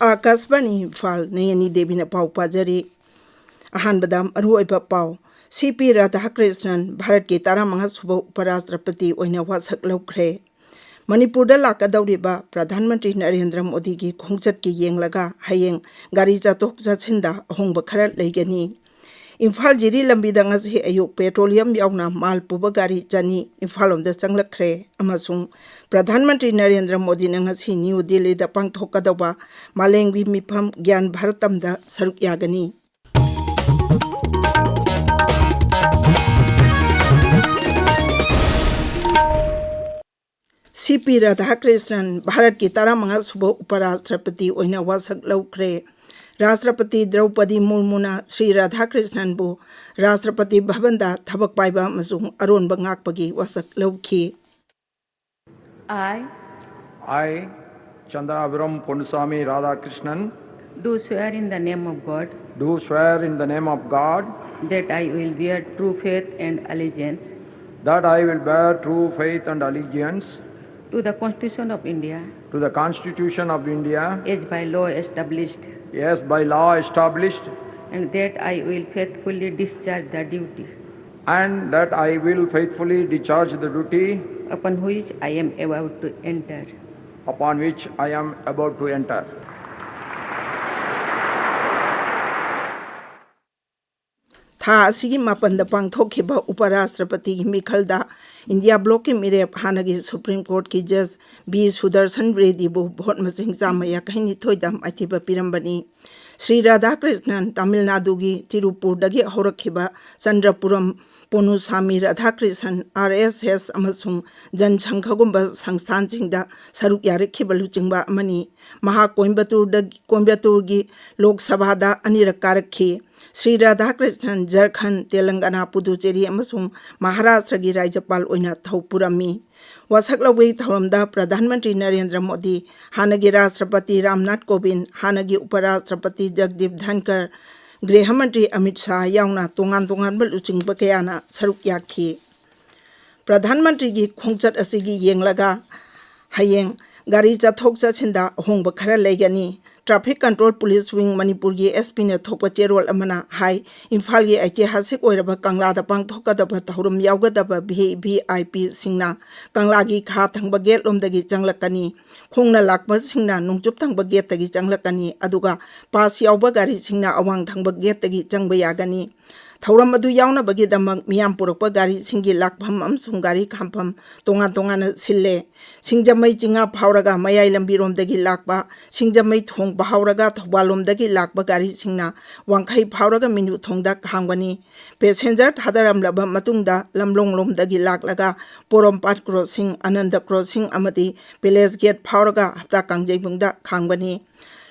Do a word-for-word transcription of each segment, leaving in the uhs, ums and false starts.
ꯑꯥꯀꯥꯁꯕꯥꯅꯤ ꯏꯝꯐꯥꯜ, ꯅꯌꯅꯤ ꯗꯦꯕꯤꯅ ꯄꯥꯎ ꯄꯥꯖꯔꯤ꯫ ꯑꯍꯥꯟꯕꯗ ꯃꯔꯨꯑꯣꯏꯕ ꯄꯥꯎ꯫ ꯁꯤ ꯄꯤ ꯔꯥꯙꯥꯀ꯭ꯔꯤꯁꯅꯟ ꯚꯥꯔꯠꯀꯤ ꯇꯔꯥꯃꯉꯥ ꯁꯨꯕ ꯎꯄꯔꯥꯁꯇ꯭ꯔꯄꯇꯤ ꯑꯣꯏꯅ ꯋꯥꯁꯛ ꯂꯧꯈ꯭ꯔꯦ꯫ ꯃꯅꯤꯄꯨꯔꯗ ꯂꯥꯛꯀꯗꯧꯔꯤꯕ ꯄ꯭ꯔꯙꯥꯟ ꯃꯟꯇ꯭ꯔꯤ ꯅꯔꯦꯟꯗ꯭ꯔ ꯃꯣꯗꯤꯒꯤ ꯈꯣꯡꯆꯠꯀꯤ ꯌꯦꯡꯂꯒ ꯍꯌꯦꯡ ꯒꯥꯔꯤ ꯆꯠꯊꯣꯛ ꯆꯠꯁꯤꯟꯗ ꯑꯍꯣꯡꯕ ꯈꯔ ꯂꯩꯒꯅꯤ꯫ ꯏꯝꯐꯥꯜ ꯖꯤꯔꯤ ꯂꯝꯕꯤꯗ ꯉꯁꯤ ꯑꯌꯨꯛ ꯄꯦꯇ꯭ꯔꯣꯂꯤꯌꯝ ꯌꯥꯎꯅ ꯃꯥꯜ ꯄꯨꯕ ꯒꯥꯔꯤ ꯆꯅꯤ ꯏꯝꯐꯥꯜ ꯂꯣꯝꯗ ꯆꯪꯂꯛꯈ꯭ꯔꯦ ꯑꯃꯁꯨꯡ ꯄ꯭ꯔꯙꯥꯟ ꯃꯟꯇ꯭ꯔꯤ ꯅꯔꯦꯟꯗ꯭ꯔ ꯃꯣꯗꯤꯅ ꯉꯁꯤ ꯅ꯭ꯌꯨ ꯗꯤꯜꯂꯤꯗ ꯄꯥꯡꯊꯣꯛꯀꯗꯧꯕ ꯃꯥꯂꯦꯝꯒꯤ ꯃꯤꯐꯝ ꯒ꯭ꯌꯥꯟ ꯚꯥꯔꯇꯝꯗ ꯁꯔꯨꯛ ꯌꯥꯒꯅꯤ꯫ ꯁꯤ ꯄꯤ ꯔꯥꯙꯥꯀ꯭ꯔꯤꯁꯅꯟ ꯚꯥꯔꯠꯀꯤ ꯇꯔꯥꯃꯉꯥ ꯁꯨꯕ ꯎꯄꯔꯥꯁꯇ꯭ꯔꯄꯇꯤ ꯑꯣꯏꯅ ꯋꯥꯁꯛ ꯂꯧꯈ꯭ꯔꯦ꯫ ꯔꯥꯁꯇ꯭ꯔꯄꯇꯤ ꯗ꯭ꯔꯧꯄꯗꯤ ꯃꯨꯔꯃꯨꯅ ꯁ꯭ꯔꯤ ꯔꯥꯙꯥꯀ꯭ꯔꯤꯁꯅꯟꯕꯨ ꯔꯥꯁꯇ꯭ꯔꯄꯇꯤ ꯚꯕꯟꯗ ꯊꯕꯛ ꯄꯥꯏꯕ ꯑꯃꯁꯨꯡ ꯑꯔꯣꯟꯕ ꯉꯥꯛꯄꯒꯤ ꯋꯥꯁꯛ ꯂꯧꯈꯤ꯫ I I, Chandanabiram Ponusami Radhakrishnan, do swear in the name of God do swear in the name of God that I will bear true faith and allegiance that I will bear true faith and allegiance to the Constitution of India to the Constitution of India as by law established as by law established, and that I will faithfully discharge the duty and that I will faithfully discharge the duty upon which I am about to enter. Upon which I am about to enter. ꯊꯥ ꯑꯁꯤꯒꯤ ꯃꯥꯄꯟꯗ ꯄꯥꯡꯊꯣꯛꯈꯤꯕ ꯎꯄꯔꯥꯁꯇ꯭ꯔꯄꯇꯤꯒꯤ ꯃꯤꯈꯜꯗ India ꯕ꯭ꯂꯣꯛꯀꯤ ꯃꯤꯔꯦꯞ ꯍꯥꯟꯅꯒꯤ supreme ꯀꯣꯔꯠꯀꯤ ꯖꯖ B Sudarshan ꯔꯦꯗꯤꯕꯨ vote ꯃꯁꯤꯡ ꯆꯥꯝꯃ ꯌꯥꯡꯈꯩ ꯅꯤꯊꯣꯏꯗ ꯃꯥꯏꯊꯤꯕ ꯄꯤꯔꯝꯕꯅꯤ꯫ ꯁ꯭ꯔꯤ ꯔꯥꯙꯥꯀ꯭ꯔꯤꯁꯅꯟ ꯇꯥꯃꯤꯜ ꯅꯥꯗꯨꯒꯤ ꯇꯤꯔꯨꯄꯨꯔꯗꯒꯤ ꯍꯧꯔꯛꯈꯤꯕ ꯆꯟꯗ꯭ꯔꯄꯨꯔꯝ ꯄꯣꯅꯨꯁꯥꯃꯤ ꯔꯥꯙꯥꯀ꯭ꯔꯤꯁꯟ, ꯑꯥꯔ ꯑꯦꯁ ꯑꯦꯁ ꯑꯃꯁꯨꯡ ꯖꯟ ꯁꯪꯘꯒꯨꯝꯕ ꯁꯪꯁꯊꯥꯟꯁꯤꯡꯗ ꯁꯔꯨꯛ ꯌꯥꯔꯛꯈꯤꯕ ꯂꯨꯆꯤꯡꯕ ꯑꯃꯅꯤ꯫ ꯃꯍꯥꯛ ꯀꯣꯏꯝꯕꯇꯨꯔꯗ-, ꯀꯣꯏꯝꯕꯇꯨꯔꯒꯤ ꯂꯣꯛ ꯁꯚꯥꯗ ꯑꯅꯤꯔꯛ ꯀꯥꯔꯛꯈꯤ꯫ ꯁ꯭ꯔꯤ ꯔꯥꯙꯥꯀ꯭ꯔꯤꯁꯅꯟ ꯖꯔꯈꯟ, ꯇꯦꯂꯪꯒꯅꯥ, ꯄꯨꯗꯨꯆꯦꯔꯤ ꯑꯃꯁꯨꯡ ꯃꯍꯥꯔꯥꯁꯇ꯭ꯔꯒꯤ ꯔꯥꯖ꯭ꯌꯄꯥꯜ ꯑꯣꯏꯅ ꯊꯧ ꯄꯨꯔꯝꯃꯤ꯫ ꯋꯥꯁꯛ ꯂꯧꯕꯒꯤ ꯊꯧꯔꯝꯗ ꯄ꯭ꯔꯙꯥꯟ ꯃꯟꯇ꯭ꯔꯤ ꯅꯔꯦꯟꯗ꯭ꯔ ꯃꯣꯗꯤ, ꯍꯥꯟꯅꯒꯤ ꯔꯥꯁꯇ꯭ꯔꯄꯇꯤ ꯔꯥꯝꯅꯥꯊ ꯀꯣꯕꯤꯟꯗ, ꯍꯥꯟꯅꯒꯤ ꯎꯄꯔꯥꯁꯇ꯭ꯔꯄꯇꯤ ꯖꯒꯗꯤꯞ ꯙꯟꯀꯔ, ꯒ꯭ꯔꯤꯍ ꯃꯟꯇ꯭ꯔꯤ ꯑꯃꯤꯠ ꯁꯥꯍ ꯌꯥꯎꯅ ꯇꯣꯉꯥꯟ ꯇꯣꯉꯥꯟꯕ ꯂꯨꯆꯤꯡꯕ ꯀꯌꯥꯅ ꯁꯔꯨꯛ ꯌꯥꯈꯤ꯫ ꯄ꯭ꯔꯙꯥꯟ ꯃꯟꯇ꯭ꯔꯤꯒꯤ ꯈꯣꯡꯆꯠ ꯑꯁꯤꯒꯤ ꯌꯦꯡꯂꯒ ꯍꯌꯦꯡ ꯒꯥꯔꯤ ꯆꯠꯊꯣꯛ ꯆꯠꯁꯤꯟꯗ ꯑꯍꯣꯡꯕ ꯈꯔ ꯂꯩꯒꯅꯤ꯫ Traffic Control Police Wing ꯃꯅꯤꯄꯨꯔꯒꯤ ꯑꯦꯁ ꯄꯤꯅ ꯊꯣꯛꯄ ꯆꯦꯔꯣꯜ ꯑꯃꯅ ꯍꯥꯏ, ꯏꯝꯐꯥꯜꯒꯤ ꯑꯩꯇꯤꯍꯥꯁꯤꯛ ꯑꯣꯏꯔꯕ ꯀꯪꯂꯥꯗ ꯄꯥꯡꯊꯣꯛꯀꯗꯕ ꯊꯧꯔꯝ ꯌꯥꯎꯒꯗꯕ ꯚꯤ ꯚꯤ ꯑꯥꯏ ꯄꯤꯁꯤꯡꯅ ꯀꯪꯂꯥꯒꯤ ꯈꯥ ꯊꯪꯕ ꯒꯦꯠ ꯂꯣꯝꯗꯒꯤ ꯆꯪꯂꯛꯀꯅꯤ꯫ ꯈꯣꯡꯅ ꯂꯥꯛꯄꯁꯤꯡꯅ ꯅꯣꯡꯆꯨꯞ ꯊꯪꯕ ꯒꯦꯠꯇꯒꯤ ꯆꯪꯂꯛꯀꯅꯤ, ꯑꯗꯨꯒ ꯄꯥꯁ ꯌꯥꯎꯕ ꯒꯥꯔꯤꯁꯤꯡꯅ ꯑꯋꯥꯡ ꯊꯪꯕ ꯒꯦꯠꯇꯒꯤ ꯆꯪꯕ ꯌꯥꯒꯅꯤ꯫ ꯊꯧꯔꯝ ꯑꯗꯨ ꯌꯥꯎꯅꯕꯒꯤꯗꯃꯛ ꯃꯤꯌꯥꯝ ꯄꯨꯔꯛꯄ ꯒꯥꯔꯤꯁꯤꯡꯒꯤ ꯂꯥꯛꯐꯝ ꯑꯃꯁꯨꯡ ꯒꯥꯔꯤ ꯈꯥꯝꯐꯝ ꯇꯣꯉꯥꯟ ꯇꯣꯉꯥꯟꯅ ꯁꯤꯜꯂꯦ꯫ ꯁꯤꯡꯖꯃꯩ ꯆꯤꯡꯉꯥ ꯐꯥꯎꯔꯒ ꯃꯌꯥꯏ ꯂꯝꯕꯤꯔꯣꯝꯗꯒꯤ ꯂꯥꯛꯄ, ꯁꯤꯡꯖꯃꯩ ꯊꯣꯡ ꯐꯥꯎꯔꯒ ꯊꯧꯕꯥꯜ ꯂꯣꯝꯗꯒꯤ ꯂꯥꯛꯄ ꯒꯥꯔꯤꯁꯤꯡꯅ ꯋꯥꯡꯈꯩ ꯐꯥꯎꯔꯒ ꯃꯤꯅꯨ ꯊꯣꯡꯗ ꯈꯥꯝꯒꯅꯤ꯫ ꯄꯦꯁꯦꯟꯖꯔ ꯊꯥꯗꯔꯝꯂꯕ ꯃꯇꯨꯡꯗ ꯂꯝꯂꯣꯡ ꯂꯣꯝꯗꯒꯤ ꯂꯥꯛꯂꯒ ꯄꯣꯔꯣꯝꯄꯥꯠ ꯀ꯭ꯔꯣꯁꯤꯡ, ꯑꯅꯟꯗ ꯀ꯭ꯔꯣꯁꯤꯡ ꯑꯃꯗꯤ ꯄꯦꯂꯦꯁ ꯒꯦꯠ ꯐꯥꯎꯔꯒ ꯍꯞꯇꯥ ꯀꯥꯡꯖꯩꯕꯨꯡꯗ ꯈꯥꯝꯒꯅꯤ꯫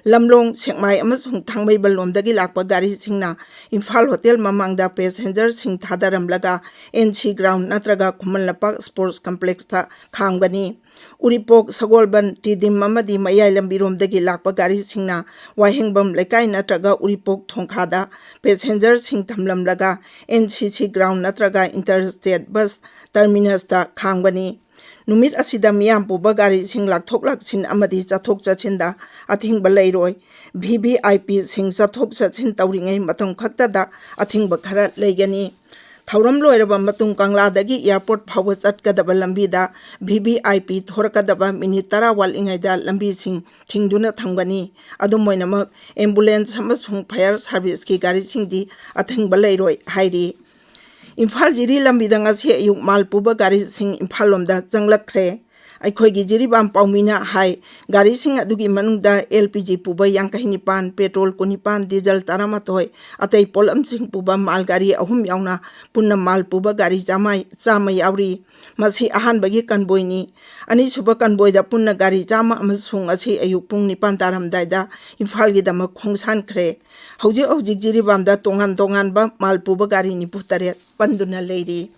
ꯂꯝꯂꯣꯡ, ꯁꯦꯛꯃꯥꯏ ꯑꯃꯁꯨꯡ ꯊꯥꯡꯃꯩꯕꯟ ꯂꯣꯝꯗꯒꯤ ꯂꯥꯛꯄ ꯒꯥꯔꯤꯁꯤꯡꯅ ꯏꯝꯐꯥꯜ ꯍꯣꯇꯦꯜ ꯃꯃꯥꯡꯗ ꯄꯦꯁꯦꯟꯖꯔꯁꯤꯡ ꯊꯥꯗꯔꯝꯂꯒ ꯑꯦꯟ ꯁꯤ ꯒ꯭ꯔꯥꯎꯟ ꯅꯠꯇ꯭ꯔꯒ ꯈꯨꯃꯟ ꯂꯝꯄꯥꯛ ꯁ꯭ꯄꯣꯔꯠꯁ ꯀꯝꯄ꯭ꯂꯦꯛꯁꯇ ꯈꯥꯝꯒꯅꯤ꯫ ꯎꯔꯤꯄꯣꯛ, ꯁꯒꯣꯜꯕꯟ, ꯇꯤꯗꯤꯝ ꯑꯃꯗꯤ ꯃꯌꯥꯏ ꯂꯝꯕꯤꯔꯣꯝꯗꯒꯤ ꯂꯥꯛꯄ ꯒꯥꯔꯤꯁꯤꯡꯅ ꯋꯥꯍꯦꯡꯕꯝ ꯂꯩꯀꯥꯏ ꯅꯠꯇ꯭ꯔꯒ ꯎꯔꯤꯄꯣꯛ ꯊꯣꯡꯈꯥꯗ ꯄꯦꯁꯦꯟꯖꯔꯁꯤꯡ ꯊꯝꯂꯝꯂꯒ ꯑꯦꯟ ꯁꯤ ꯁꯤ ꯒ꯭ꯔꯥꯎꯟ ꯅꯠꯇ꯭ꯔꯒ ꯏꯟꯇꯔ ꯁ꯭ꯇꯦꯠ ꯕꯁ ꯇꯔꯃꯤꯅꯁꯇ ꯈꯥꯝꯒꯅꯤ꯫ ꯅꯨꯃꯤꯠ ꯑꯁꯤꯗ ꯃꯤꯌꯥꯝ ꯄꯨꯕ ꯒꯥꯔꯤꯁꯤꯡ ꯂꯥꯛꯊꯣꯛ ꯂꯥꯛꯁꯤꯟ ꯑꯃꯗꯤ ꯆꯠꯊꯣꯛ ꯆꯠꯁꯤꯟꯗ ꯑꯊꯤꯡꯕ ꯂꯩꯔꯣꯏ꯫ ꯚꯤ ꯚꯤ ꯑꯥꯏ ꯄꯤꯁꯤꯡ ꯆꯠꯊꯣꯛ ꯆꯠꯁꯤꯟ ꯇꯧꯔꯤꯉꯩ ꯃꯇꯝ ꯈꯛꯇꯗ ꯑꯊꯤꯡꯕ ꯈꯔ ꯂꯩꯒꯅꯤ꯫ ꯊꯧꯔꯝ ꯂꯣꯏꯔꯕ ꯃꯇꯨꯡ ꯀꯪꯂꯥꯗꯒꯤ ꯑꯦꯌꯥꯔꯄꯣꯔꯠ ꯐꯥꯎꯕ ꯆꯠꯀꯗꯕ ꯂꯝꯕꯤꯗ ꯚꯤ ꯚꯤ ꯑꯥꯏ ꯄꯤ ꯊꯣꯔꯛꯀꯗꯕ ꯃꯤꯅꯤꯠ ꯇꯔꯥ ꯋꯥꯠꯂꯤꯉꯩꯗ ꯂꯝꯕꯤꯁꯤꯡ ꯊꯤꯡꯗꯨꯅ ꯊꯝꯒꯅꯤ꯫ ꯑꯗꯨꯝ ꯑꯣꯏꯅꯃꯛ, ꯑꯦꯝꯕꯨꯂꯦꯟꯁ ꯑꯃꯁꯨꯡ ꯐꯥꯌꯔ ꯁꯥꯔꯚꯤꯁꯀꯤ ꯒꯥꯔꯤꯁꯤꯡꯗꯤ ꯑꯊꯤꯡꯕ ꯂꯩꯔꯣꯏ ꯍꯥꯏꯔꯤ꯫ ꯏꯝꯐꯥꯜ ꯖꯤꯔꯤ ꯂꯝꯕꯤꯗ ꯉꯁꯤ ꯑꯌꯨꯛ ꯃꯥꯜ ꯄꯨꯕ ꯒꯥꯔꯤꯁꯤꯡ ꯏꯝꯐꯥꯜ ꯂꯣꯝꯗ ꯆꯪꯂꯛꯈ꯭ꯔꯦ꯫ ꯑꯩꯈꯣꯏꯒꯤ ꯖꯤꯔꯤꯕꯥꯝ ꯄꯥꯎꯃꯤꯅ ꯍꯥꯏ, ꯒꯥꯔꯤꯁꯤꯡ ꯑꯗꯨꯒꯤ ꯃꯅꯨꯡꯗ ꯑꯦꯜ ꯄꯤ ꯖꯤ ꯄꯨꯕ ꯌꯥꯡꯈꯩ ꯅꯤꯄꯥꯟ, ꯄꯦꯇ꯭ꯔꯣꯜ ꯀꯨꯟꯅꯤꯄꯥꯟ, ꯗꯤꯖꯜ ꯇꯔꯥꯃꯥꯊꯣꯏ, ꯑꯇꯩ ꯄꯣꯠꯂꯝꯁꯤꯡ ꯄꯨꯕ ꯃꯥꯜ ꯒꯥꯔꯤ ꯑꯍꯨꯝ ꯌꯥꯎꯅ ꯄꯨꯟꯅ ꯃꯥꯜ ꯄꯨꯕ ꯒꯥꯔꯤ ꯆꯥꯝꯃ, ꯆꯥꯝꯃ ꯌꯥꯎꯔꯤ꯫ ꯃꯁꯤ ꯑꯍꯥꯟꯕꯒꯤ ꯀꯟꯕꯣꯏꯅꯤ꯫ ꯑꯅꯤꯁꯨꯕ ꯀꯟꯕꯣꯏꯗ ꯄꯨꯟꯅ ꯒꯥꯔꯤ ꯆꯥꯝꯃ ꯑꯃꯁꯨꯡ ꯉꯁꯤ ꯑꯌꯨꯛ ꯄꯨꯡ ꯅꯤꯄꯥꯟ ꯇꯥꯔꯝꯗꯥꯏꯗ ꯏꯝꯐꯥꯜꯒꯤꯗꯃꯛ ꯈꯣꯡꯁꯥꯟꯈ꯭ꯔꯦ꯫ ꯍꯧꯖꯤꯛ ꯍꯧꯖꯤꯛ ꯖꯤꯔꯤꯕꯥꯝꯗ ꯇꯣꯉꯥꯟ ꯇꯣꯉꯥꯟꯕ ꯃꯥꯜ ꯄꯨꯕ ꯒꯥꯔꯤ ꯅꯤꯐꯨ ꯇꯔꯦꯠ ꯄꯟꯗꯨꯅ ꯂꯩꯔꯤ꯫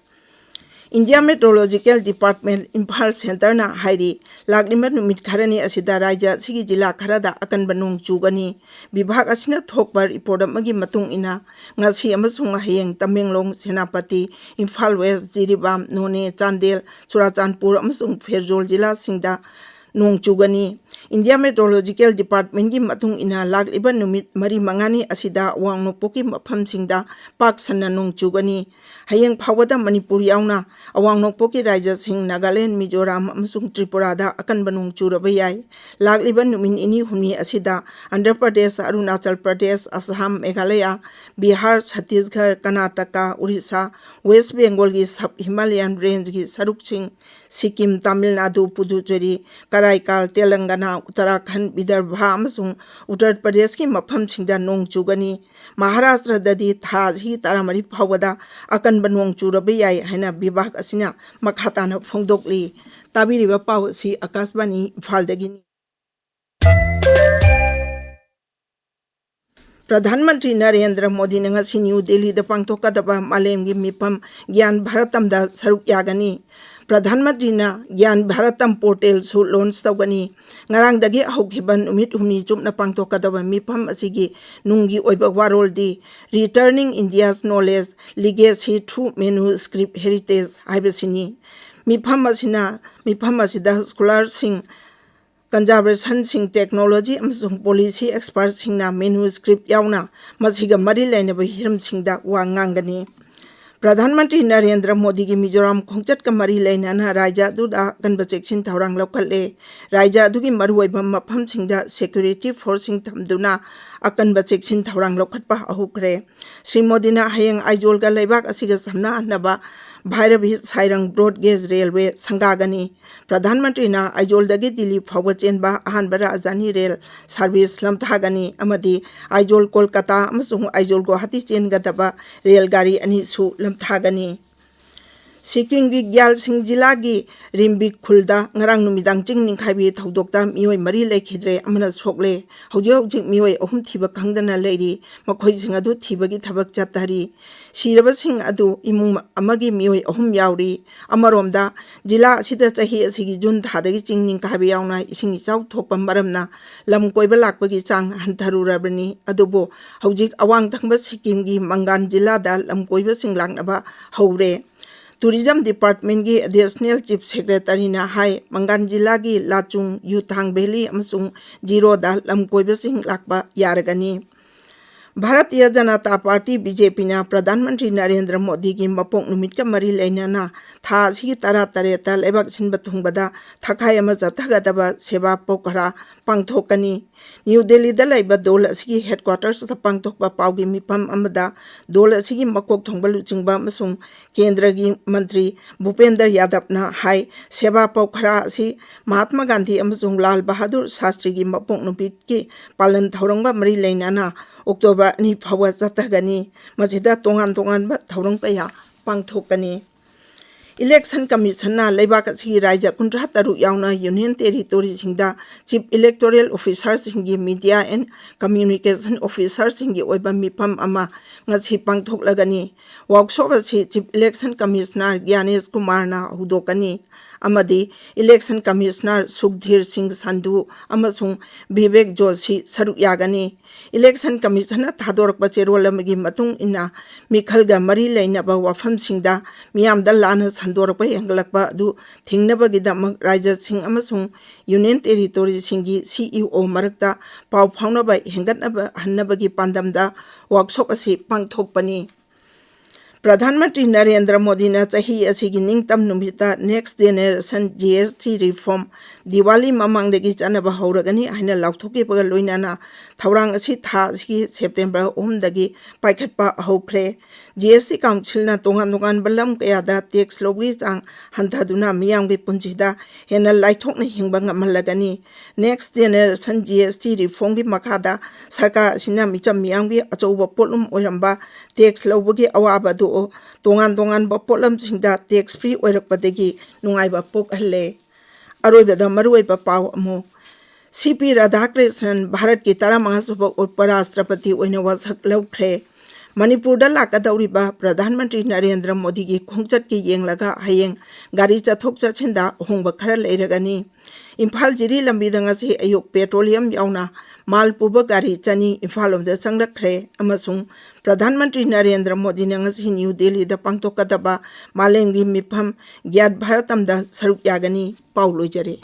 India Meteorological Department, ꯏꯝꯐꯥꯜ ꯁꯦꯟꯇꯔꯅ ꯍꯥꯏꯔꯤ, ꯂꯥꯛꯂꯤꯕ ꯅꯨꯃꯤꯠ ꯈꯔꯅꯤ ꯑꯁꯤꯗ ꯔꯥꯖ꯭ꯌ ꯑꯁꯤꯒꯤ ꯖꯤꯂꯥ ꯈꯔꯗ ꯑꯀꯟꯕ ꯅꯣꯡ ꯆꯨꯒꯅꯤ꯫ ꯚꯤꯚꯥꯒ ꯑꯁꯤꯅ ꯊꯣꯛꯄ ꯔꯤꯄꯣꯔꯠ ꯑꯃꯒꯤ ꯃꯇꯨꯡ ꯏꯟꯅ, ꯉꯁꯤ ꯑꯃꯁꯨꯡ ꯍꯌꯦꯡ ꯇꯃꯦꯡꯂꯣꯡ, ꯁꯦꯅꯥꯄꯇꯤ, ꯏꯝꯐꯥꯜ ꯋꯦꯁ, ꯖꯤꯔꯤꯕꯥꯝ, ꯅꯣꯅꯦ, ꯆꯥꯟꯗꯦꯜ, ꯆꯨꯔꯥꯆꯥꯟꯄꯨꯔ ꯑꯃꯁꯨꯡ ꯐꯦꯔꯖꯣꯜ ꯖꯤꯂꯥꯁꯤꯡꯗ ꯅꯣꯡ ꯆꯨꯒꯅꯤ꯫ ꯏꯟꯗꯤꯌꯥ ꯃꯦꯇ꯭ꯔꯣꯂꯣꯖꯤꯀꯦꯜ ꯗꯤꯄꯥꯔꯠꯃꯦꯟꯒꯤ ꯃꯇꯨꯡ ꯏꯟꯅ, ꯂꯥꯛꯂꯤꯕ ꯅꯨꯃꯤꯠ ꯃꯔꯤ ꯃꯉꯥꯅꯤ ꯑꯁꯤꯗ ꯑꯋꯥꯡ ꯅꯣꯡꯄꯣꯛꯀꯤ ꯃꯐꯝꯁꯤꯡꯗ ꯄꯥꯛ ꯁꯟꯅ ꯅꯣꯡ ꯆꯨꯒꯅꯤ꯫ ꯍꯌꯦꯡ ꯐꯥꯎꯕꯗ ꯃꯅꯤꯄꯨꯔ ꯌꯥꯎꯅ ꯑꯋꯥꯡ ꯅꯣꯡꯄꯣꯛꯀꯤ ꯔꯥꯖ꯭ꯌꯁꯤꯡ ꯅꯥꯒꯥꯂꯦꯟ, ꯃꯤꯖꯣꯔꯥꯝ ꯑꯃꯁꯨꯡ ꯇ꯭ꯔꯤꯄꯨꯔꯥꯗ ꯑꯀꯟꯕ ꯅꯣꯡ ꯆꯨꯔꯕ ꯌꯥꯏ꯫ ꯂꯥꯛꯂꯤꯕ ꯅꯨꯃꯤꯠ ꯅꯤꯅꯤ ꯍꯨꯝꯅꯤ ꯑꯁꯤꯗ ꯑꯟꯙ꯭ꯔ ꯄ꯭ꯔꯗꯦꯁ, ꯑꯔꯨꯅꯥꯆꯜ ꯄ꯭ꯔꯗꯦꯁ, ꯑꯁꯥꯝ, ꯃꯦꯘꯥꯂꯌꯥ, ꯕꯤꯍꯥꯔ, ꯆꯇꯤꯁꯒꯔ, ꯀꯔꯅꯥꯇꯀꯥ, ꯎꯔꯤꯁꯥ, ꯋꯦꯁ ꯕꯦꯡꯒꯣꯜꯒꯤ ꯁꯕ ꯍꯤꯃꯥꯂꯌꯥꯟ ꯔꯦꯟꯖꯀꯤ ꯁꯔꯨꯛꯁꯤꯡ, ꯁꯤꯛꯀꯤꯝ, ꯇꯥꯃꯤꯜ ꯅꯥꯗꯨ, ꯄꯨꯗꯨꯆꯦꯔꯤ, ꯀꯔꯥꯏꯀꯥꯜ, ꯇꯦꯂꯪꯒꯅꯥ, ꯎꯠꯇꯔꯥꯈꯟꯗ, ꯕꯤꯗꯔꯚꯥ ꯑꯃꯁꯨꯡ ꯎꯠꯇꯔ ꯄ꯭ꯔꯗꯦꯁꯀꯤ ꯃꯐꯝꯁꯤꯡꯗ ꯅꯣꯡ ꯆꯨꯒꯅꯤ꯫ ꯃꯍꯥꯔꯥꯁꯇ꯭ꯔꯗꯗꯤ ꯊꯥ ꯑꯁꯤꯒꯤ ꯇꯔꯥꯃꯔꯤ ꯐꯥꯎꯕꯗ ꯑꯀꯟꯕ ꯅꯣꯡ ꯆꯨꯔꯕ ꯌꯥꯏ ꯍꯥꯏꯅ ꯕꯤꯚꯥꯒ ꯑꯁꯤꯅ ꯃꯈꯥ ꯇꯥꯅ ꯐꯣꯡꯗꯣꯛꯂꯤ꯫ ꯇꯥꯕꯤꯔꯤꯕ ꯄꯥꯎ ꯑꯁꯤ ꯑꯀꯥꯁꯕꯥꯅꯤ ꯏꯝꯐꯥꯜꯗꯒꯤꯅꯤ꯫ ꯄ꯭ꯔꯙꯥꯟ ꯃꯟꯇ꯭ꯔꯤ ꯅꯔꯦꯟꯗ꯭ꯔ ꯃꯣꯗꯤꯅ ꯉꯁꯤ ꯅ꯭ꯌꯨ ꯗꯦꯜꯂꯤꯗ ꯄꯥꯡꯊꯣꯛꯀꯗꯕ ꯃꯥꯂꯦꯝꯒꯤ ꯃꯤꯐꯝ ꯒ꯭ꯌꯥꯟ ꯚꯥꯔꯇꯝꯗ ꯁꯔꯨꯛ ꯌꯥꯒꯅꯤ꯫ ꯄ꯭ꯔꯙꯥꯟ ꯃꯟꯇ꯭ꯔꯤꯅ ꯒ꯭ꯌꯥꯟ ꯚꯥꯔꯇꯝ ꯄꯣꯔꯇꯦꯜꯁꯨ ꯂꯣꯟꯆ ꯇꯧꯒꯅꯤ꯫ ꯉꯔꯥꯡꯗꯒꯤ ꯍꯧꯈꯤꯕ ꯅꯨꯃꯤꯠ ꯍꯨꯝꯅꯤ ꯆꯨꯞꯅ ꯄꯥꯡꯊꯣꯛꯀꯗꯕ ꯃꯤꯐꯝ ꯑꯁꯤꯒꯤ ꯅꯨꯡꯒꯤ ꯑꯣꯏꯕ ꯋꯥꯔꯣꯜꯗꯤ Returning India's Knowledge Legacy Through Manuscript Heritage ꯍꯥꯏꯕꯁꯤꯅꯤ꯫ ꯃꯤꯐꯝ ꯑꯁꯤꯅ, ꯃꯤꯐꯝ ꯑꯁꯤꯗ ꯁ꯭ꯀꯣꯂꯥꯔꯁꯤꯡ, ꯀꯟꯖꯥꯔꯕꯦꯁꯟꯁꯤꯡ, ꯇꯦꯛꯅꯣꯂꯣꯖꯤ ꯑꯃꯁꯨꯡ ꯄꯣꯂꯤꯁꯤ ꯑꯦꯛꯁꯄꯔꯠꯁꯤꯡꯅ ꯃꯦꯅꯨꯁꯀ꯭ꯔꯤꯞ ꯌꯥꯎꯅ ꯃꯁꯤꯒ ꯃꯔꯤ ꯂꯩꯅꯕ ꯍꯤꯔꯝꯁꯤꯡꯗ ꯋꯥ ꯉꯥꯡꯒꯅꯤ꯫ ꯄ꯭ꯔꯙꯥꯟ ꯃꯟꯇ꯭ꯔꯤ ꯅꯔꯦꯟꯗ꯭ꯔ ꯃꯣꯗꯤꯒꯤ ꯃꯤꯖꯣꯔꯥꯝ ꯈꯣꯡꯆꯠꯀ ꯃꯔꯤ ꯂꯩꯅꯅ ꯔꯥꯖ꯭ꯌ ꯑꯗꯨꯗ ꯑꯀꯟꯕ ꯆꯦꯛꯁꯤꯟ ꯊꯧꯔꯥꯡ ꯂꯧꯈꯠꯂꯦ꯫ ꯔꯥꯖ꯭ꯌ ꯑꯗꯨꯒꯤ ꯃꯔꯨꯑꯣꯏꯕ ꯃꯐꯝꯁꯤꯡꯗ ꯁꯦꯀ꯭ꯌꯨꯔꯤꯇꯤ ꯐꯣꯔꯁꯁꯤꯡ ꯊꯝꯗꯨꯅ ꯑꯀꯟꯕ ꯆꯦꯛꯁꯤꯟ ꯊꯧꯔꯥꯡ ꯂꯧꯈꯠꯄ ꯍꯧꯈ꯭ꯔꯦ꯫ ꯁ꯭ꯔꯤ ꯃꯣꯗꯤꯅ ꯍꯌꯦꯡ ꯑꯥꯏꯖꯣꯜꯒ ꯂꯩꯕꯥꯛ ꯑꯁꯤꯒ ꯁꯝꯅꯍꯟꯅꯕ ꯚꯥꯏꯔꯕꯤ ꯁꯥꯏꯔꯪ ꯕ꯭ꯔꯣꯗ ꯒꯦꯖ ꯔꯦꯜꯋꯦ ꯁꯪꯒꯥꯒꯅꯤ꯫ ꯄ꯭ꯔꯙꯥꯟ ꯃꯟꯇ꯭ꯔꯤꯅ ꯑꯥꯏꯖꯣꯜꯗꯒꯤ ꯗꯤꯜꯂꯤ ꯐꯥꯎꯕ ꯆꯦꯟꯕ ꯑꯍꯥꯟꯕ ꯔꯥꯖꯙꯥꯅꯤ ꯔꯦꯜ ꯁꯥꯔꯚꯤꯁ ꯂꯝꯊꯥꯒꯅꯤ ꯑꯃꯗꯤ ꯑꯥꯏꯖꯣꯜ ꯀꯣꯜꯀꯇꯥ ꯑꯃꯁꯨꯡ ꯑꯥꯏꯖꯣꯜ ꯒꯨꯋꯥꯍꯥꯇꯤ ꯆꯦꯟꯒꯗꯕ ꯔꯦꯜ ꯒꯥꯔꯤ ꯑꯅꯤꯁꯨ ꯂꯝꯊꯥꯒꯅꯤ꯫ ꯁꯤꯛꯀꯤꯝꯒꯤ ꯒ꯭ꯌꯥꯜꯁꯤꯡ ꯖꯤꯂꯥꯒꯤ ꯔꯤꯝꯕꯤꯛ ꯈꯨꯜꯗ ꯉꯔꯥꯡ ꯅꯨꯃꯤꯗꯥꯡ ꯆꯤꯡ ꯅꯤꯡꯈꯥꯏꯕꯒꯤ ꯊꯧꯗꯣꯛꯇ ꯃꯤꯑꯣꯏ ꯃꯔꯤ ꯂꯩꯈꯤꯗ꯭ꯔꯦ, ꯑꯃꯅ ꯁꯣꯛꯂꯦ꯫ ꯍꯧꯖꯤꯛ ꯍꯧꯖꯤꯛ ꯃꯤꯑꯣꯏ ꯑꯍꯨꯝ ꯊꯤꯕ ꯈꯪꯗꯅ ꯂꯩꯔꯤ꯫ ꯃꯈꯣꯏꯁꯤꯡ ꯑꯗꯨ ꯊꯤꯕꯒꯤ ꯊꯕꯛ ꯆꯠꯊꯔꯤ꯫ ꯁꯤꯔꯕꯁꯤꯡ ꯑꯗꯨ ꯏꯃꯨꯡ ꯑꯃꯒꯤ ꯃꯤꯑꯣꯏ ꯑꯍꯨꯝ ꯌꯥꯎꯔꯤ꯫ ꯑꯃꯔꯣꯝꯗ, ꯖꯤꯂꯥ ꯑꯁꯤꯗ ꯆꯍꯤ ꯑꯁꯤꯒꯤ ꯖꯨꯟ ꯊꯥꯗꯒꯤ ꯆꯤꯡ ꯅꯤꯡꯈꯥꯏꯕ ꯌꯥꯎꯅ ꯏꯁꯤꯡ ꯏꯆꯥꯎ ꯊꯣꯛꯄ ꯃꯔꯝꯅ ꯂꯝ ꯀꯣꯏꯕ ꯂꯥꯛꯄꯒꯤ ꯆꯥꯡ ꯍꯟꯊꯔꯨꯔꯕꯅꯤ꯫ ꯑꯗꯨꯕꯨ ꯍꯧꯖꯤꯛ ꯑꯋꯥꯡ ꯊꯪꯕ ꯁꯤꯛꯀꯤꯝꯒꯤ ꯃꯪꯒꯥꯟ ꯖꯤꯂꯥꯗ ꯂꯝ ꯀꯣꯏꯕꯁꯤꯡ ꯂꯥꯛꯅꯕ ꯍꯧꯔꯦ꯫ Tourism Departmentꯀꯤ Additional Chief Secretaryꯅ ꯍꯥꯏ, ꯃꯪꯒꯥꯟ ꯖꯤꯂꯥꯒꯤ ꯂꯥꯆꯨꯡ, ꯌꯨꯊꯥꯡ Valley ꯑꯃꯁꯨꯡ ꯖꯤꯔꯣꯗ ꯂꯝ ꯀꯣꯏꯕꯁꯤꯡ ꯂꯥꯛꯄ ꯌꯥꯔꯒꯅꯤ꯫ ꯚꯥꯔꯇꯤꯌ ꯖꯅꯇꯥ ꯄꯥꯔꯇꯤ, BJPꯅ ꯄ꯭ꯔꯙꯥꯟ ꯃꯟꯇ꯭ꯔꯤ ꯅꯔꯦꯟꯗ꯭ꯔ ꯃꯣꯗꯤꯒꯤ ꯃꯄꯣꯛ ꯅꯨꯃꯤꯠꯀ ꯃꯔꯤ ꯂꯩꯅꯅ ꯊꯥ ꯑꯁꯤꯒꯤ ꯇꯔꯥꯇꯔꯦꯠꯇ ꯂꯩꯕꯥꯛ ꯁꯤꯟꯕ ꯊꯨꯡꯕꯗ ꯊꯈꯥꯏ ꯑꯃ ꯆꯠꯊꯒꯗꯕ ꯁꯦꯕꯥ ꯄꯣꯈꯔꯥ ꯄꯥꯡꯊꯣꯛꯀꯅꯤ꯫ ꯅ꯭ꯌꯨ ꯗꯦꯜꯂꯤꯗ ꯂꯩꯕ ꯗꯣꯜ ꯑꯁꯤꯒꯤ headquartersꯇ ꯄꯥꯡꯊꯣꯛꯄ ꯄꯥꯎꯒꯤ ꯃꯤꯐꯝ ꯑꯃꯗ ꯗꯣꯜ ꯑꯁꯤꯒꯤ ꯃꯀꯣꯛ ꯊꯣꯡꯕ ꯂꯨꯆꯤꯡꯕ ꯑꯃꯁꯨꯡ ꯀꯦꯟꯗ꯭ꯔꯒꯤ ꯃꯟꯇ꯭ꯔꯤ ꯚꯨꯄꯦꯟꯗ꯭ꯔ ꯌꯥꯗꯕꯅ ꯍꯥꯏ, ꯁꯦꯕꯥ ꯄꯣꯈꯔꯥ ꯑꯁꯤ ꯃꯍꯥꯠꯃ ꯒꯥꯟꯙꯤ ꯑꯃꯁꯨꯡ ꯂꯥꯜ ꯕꯍꯥꯗꯨꯔ ꯁꯥꯁꯇ꯭ꯔꯤꯒꯤ ꯃꯄꯣꯛ ꯅꯨꯃꯤꯠꯀꯤ ꯄꯥꯂꯟ ꯊꯧꯔꯝꯒ ꯃꯔꯤ ꯂꯩꯅꯅ ꯑꯣꯛꯇꯣꯕꯔ ꯑꯅꯤ ꯐꯥꯎꯕ ꯆꯠꯊꯒꯅꯤ꯫ ꯃꯁꯤꯗ ꯇꯣꯉꯥꯟ ꯇꯣꯉꯥꯟꯕ ꯊꯧꯔꯝ ꯀꯌꯥ ꯄꯥꯡꯊꯣꯛꯀꯅꯤ꯫ Election Commissionꯅ ꯂꯩꯕꯥꯛ ꯑꯁꯤꯒꯤ ꯔꯥꯖ꯭ꯌ ꯀꯨꯟꯊ꯭ꯔꯥ ꯇꯔꯨꯛ ꯌꯥꯎꯅ Union Territoryꯁꯤꯡꯗ Chief Electoral Officerꯁꯤꯡꯒꯤ Media and Communication Officerꯁꯤꯡꯒꯤ ꯑꯣꯏꯕ ꯃꯤꯐꯝ ꯑꯃ ꯉꯁꯤ ꯄꯥꯡꯊꯣꯛꯂꯒꯅꯤ꯫ Workshop ꯑꯁꯤ Chief Election Commissioner ꯒ꯭ꯌꯥꯅꯦꯁ ꯀꯨꯃꯥꯔꯅ ꯍꯧꯗꯣꯛꯀꯅꯤ ꯑꯃꯗꯤ Election Commissioner ꯁꯨꯈꯙꯤꯔ ꯁꯤꯡ ꯁꯟꯙꯨ ꯑꯃꯁꯨꯡ ꯕꯤꯕꯦꯛ ꯖꯣꯁꯤ ꯁꯔꯨꯛ ꯌꯥꯒꯅꯤ꯫ Election Commissionꯅ ꯊꯥꯗꯣꯔꯛꯄ ꯆꯦꯔꯣꯜ ꯑꯃꯒꯤ ꯃꯇꯨꯡ ꯏꯟꯅ, ꯃꯤꯈꯜꯒ ꯃꯔꯤ ꯂꯩꯅꯕ ꯋꯥꯐꯝꯁꯤꯡꯗ ꯃꯤꯌꯥꯝꯗ ꯂꯥꯟꯅ ꯁꯟꯗꯣꯔꯛꯄ ꯍꯦꯟꯒꯠꯂꯛꯄ ꯑꯗꯨ ꯊꯤꯡꯅꯕꯒꯤꯗꯃꯛ ꯔꯥꯖ꯭ꯌꯁꯤꯡ ꯑꯃꯁꯨꯡ Union Territoryꯁꯤꯡꯒꯤ CEO ꯃꯔꯛꯇ ꯄꯥꯎ ꯐꯥꯎꯅꯕ ꯍꯦꯟꯒꯠꯅꯕ ꯍꯟꯅꯕꯒꯤ ꯄꯥꯟꯗꯝꯗ workshop ꯑꯁꯤ ꯄꯥꯡꯊꯣꯛꯄꯅꯤ꯫ ꯄ꯭ꯔꯙꯥꯟ ꯃꯟꯇ꯭ꯔꯤ ꯅꯔꯦꯟꯗ꯭ꯔ ꯃꯣꯗꯤꯅ ꯆꯍꯤ ꯑꯁꯤꯒꯤ ꯅꯤꯡꯇꯝ ꯅꯨꯃꯤꯠꯇ Next Generation GST Reform Diwali ꯃꯃꯥꯡꯗꯒꯤ ꯆꯠꯅꯕ ꯍꯧꯔꯒꯅꯤ ꯍꯥꯏꯅ ꯂꯥꯎꯊꯣꯛꯈꯤꯕꯒ ꯂꯣꯏꯅꯅ ꯊꯧꯔꯥꯡ ꯑꯁꯤ ꯊꯥ ꯑꯁꯤꯒꯤ ꯁꯦꯞꯇꯦꯝꯕꯔ ꯑꯍꯨꯝꯗꯒꯤ ꯄꯥꯏꯈꯠꯄ ꯍꯧꯈ꯭ꯔꯦ꯫ GST Councilꯅ ꯇꯣꯉꯥꯟ ꯇꯣꯉꯥꯟꯕ ꯂꯝ ꯀꯌꯥꯗ tax ꯂꯧꯕꯒꯤ ꯆꯥꯡ ꯍꯟꯊꯗꯨꯅ ꯃꯤꯌꯥꯝꯒꯤ ꯄꯨꯟꯁꯤꯗ ꯍꯦꯟꯅ ꯂꯥꯏꯊꯣꯛꯅ ꯍꯤꯡꯕ ꯉꯝꯍꯜꯂꯒꯅꯤ꯫ Next Generation GST Reformꯒꯤ ꯃꯈꯥꯗ ꯁꯔꯀꯥꯔ ꯑꯁꯤꯅ ꯃꯤꯆꯝ ꯃꯤꯌꯥꯝꯒꯤ ꯑꯆꯧꯕ ꯄꯣꯠꯂꯨꯝ ꯑꯣꯏꯔꯝꯕ tax ꯂꯧꯕꯒꯤ ꯑꯋꯥꯕ ꯑꯗꯨ ꯇꯣꯉꯥꯟ ꯇꯣꯉꯥꯟꯕ ꯄꯣꯠꯂꯝꯁꯤꯡꯗ tax free ꯑꯣꯏꯔꯛꯄꯗꯒꯤ ꯅꯨꯡꯉꯥꯏꯕ ꯄꯣꯛꯍꯜꯂꯦ꯫ ꯑꯔꯣꯏꯕꯗ ꯃꯔꯨꯑꯣꯏꯕ ꯄꯥꯎ ꯑꯃꯨꯛ꯫ ꯁꯤ ꯄꯤ ꯔꯥꯙꯥꯀ꯭ꯔꯤꯁꯅꯟ ꯚꯥꯔꯠꯀꯤ ꯇꯔꯥꯃꯉꯥ ꯁꯨꯕ ꯎꯄ ꯔꯥꯁꯇ꯭ꯔꯄꯇꯤ ꯑꯣꯏꯅ ꯋꯥꯁꯛ ꯂꯧꯈ꯭ꯔꯦ꯫ ꯃꯅꯤꯄꯨꯔꯗ ꯂꯥꯛꯀꯗꯧꯔꯤꯕ ꯄ꯭ꯔꯙꯥꯟ ꯃꯟꯇ꯭ꯔꯤ ꯅꯔꯦꯟꯗ꯭ꯔ ꯃꯣꯗꯤꯒꯤ ꯈꯣꯡꯆꯠꯀꯤ ꯌꯦꯡꯂꯒ ꯍꯌꯦꯡ ꯒꯥꯔꯤ ꯆꯠꯊꯣꯛ ꯆꯠꯁꯤꯟꯗ ꯑꯍꯣꯡꯕ ꯈꯔ ꯂꯩꯔꯒꯅꯤ꯫ ꯏꯝꯐꯥꯜ ꯖꯤꯔꯤ ꯂꯝꯕꯤꯗ ꯉꯁꯤ ꯑꯌꯨꯛ petroleum ꯌꯥꯎꯅ ꯃꯥꯜ ꯄꯨꯕ ꯒꯥꯔꯤ ꯆꯅꯤ ꯏꯝꯐꯥꯜ ꯂꯣꯝꯗ ꯆꯪꯂꯛꯈ꯭ꯔꯦ ꯑꯃꯁꯨꯡ ꯄ꯭ꯔꯙꯥꯟ ꯃꯟꯇ꯭ꯔꯤ ꯅꯔꯦꯟꯗ꯭ꯔ ꯃꯣꯗꯤꯅ ꯉꯁꯤ ꯅ꯭ꯌꯨ ꯗꯦꯜꯂꯤꯗ ꯄꯥꯡꯊꯣꯛꯀꯗꯕ ꯃꯥꯂꯦꯝꯒꯤ ꯃꯤꯐꯝ ꯒ꯭ꯌꯥꯠ ꯚꯥꯔꯇꯝꯗ ꯁꯔꯨꯛ ꯌꯥꯒꯅꯤ꯫ ꯄꯥꯎ ꯂꯣꯏꯖꯔꯦ꯫